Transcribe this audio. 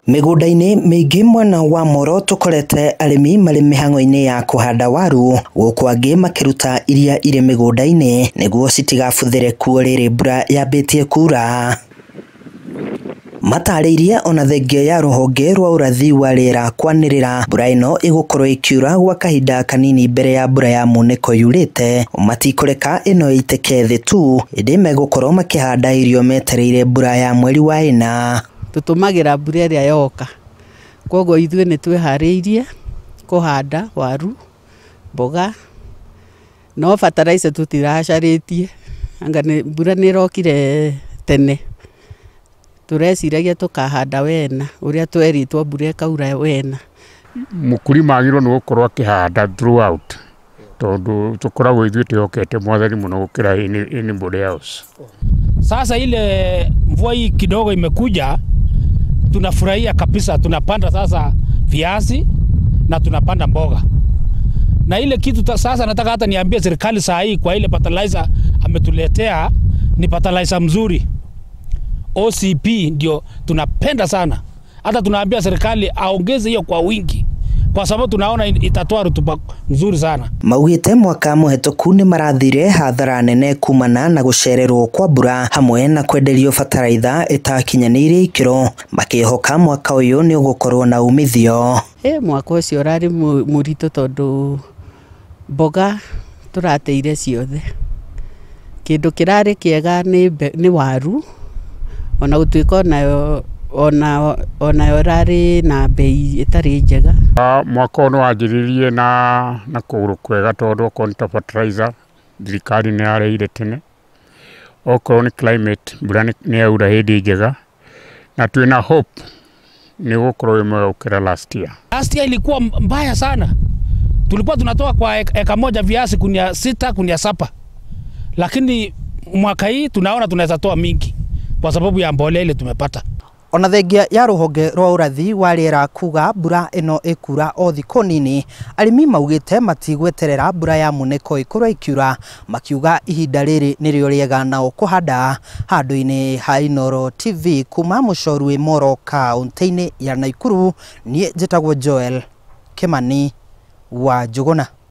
Mĩgũnda-inĩ mĩingĩ mwena wa Moro tũkorete arĩmi marĩ mĩhang'o-inĩ ya kũhanda waru, gũkũ angĩ makĩruta iria irĩ mĩgũnda-inĩ nĩguo citigabuthĩre kuo rĩrĩ mbura yambĩtie kura. Matarĩirie ona thengia ya rũhonge rwa ũrathi wa rĩera kwanĩrĩra mbura ĩno ĩgũkorwo ĩkiura gwa kahinda kanini mbere ya mbura ya munĩko yurĩte, matikũreka ĩno ĩitĩke thĩ tu, ĩndĩ megũkorwo makĩhanda irio metereire mbura ya mweri wa ĩna. Tũtũmagĩra mbura ĩrĩa yoka, koguo ithuĩ nĩ twĩharĩirie kũhanda waru, mboga, no fertilizer tũtiracarĩtie, anga mbura nĩ ĩrokire tene. Tũreciragia tũkahanda wena ũrĩa twerĩtwo mbura ĩkaura wena. Mũkulima agĩrĩirwo nĩ gũkorwo akĩhanda throughout tondũ tũkoragwo ithuĩ twĩhokete Mwathani mũno gũkĩra anybody else. Sasa ile mvua hii kidogo imekuja, tunafurahia kabisa. Tunapanda sasa viazi na tunapanda mboga. Na ile kitu sasa nataka hata niambie serikali saa hii kwa ile fertilizer ametuletea ni fertilizer mzuri. OCP ndio tunapenda sana. Hata tunaambia serikali aongeze hiyo kwa wingi, kwa sababu tunaona itatoa rutuba nzuri sana. Maugĩte mwaka mũhetũku nĩ marathire hathara nene kumana na gũcererwo kwa mbura hamwe na kwenderio bataraitha ĩtakinyanĩirie ikĩro, makĩhoka mwaka ũyũ nĩ ũgũkorwo na umithio. Mwaka ũcio ũrarĩ mũritũ tondũ mboga tũrateire ciothe. Kĩndũ kĩrarĩ kĩega nĩ waru, ona gũtuĩka onayo ĩrarĩ na bei ĩtarĩ njega. Mwaka ũyũ nĩ wanjĩrĩirie na kũgũrũ kwega tondũ okorwo nĩ ta fertilizer thirikari nĩ yarehire tene, okorwo nĩ climate mbura nĩ yaura hĩndĩ njega, na twĩna hope nĩ ũgũkorwo wĩ mwega gũkĩra last year. Last year ilikuwa mbaya sana, tulikuwa tunatoa kwa eka moja viazi kunia 6 kunia 7, lakini mwaka hii tunaona tunaweza toa mingi kwa sababu ya mbolea ile tumepata. Ona thengia ya rũhonge rwa ũrathi wa rĩera kuga mbura ĩno ĩkura o thikũ nini, arĩmi maugĩte matigweterera mbura ya munĩko ĩkorwo ĩkiura, makiuga ihinda rĩrĩ nĩrĩo rĩega nao kũhanda. Handũ-inĩ ha Inooro TV kuma Mũcorwĩ Moro kaũntĩ-inĩ ya Naikuru, niĩ njĩtagwo Joel Kimani wa Njũgũna.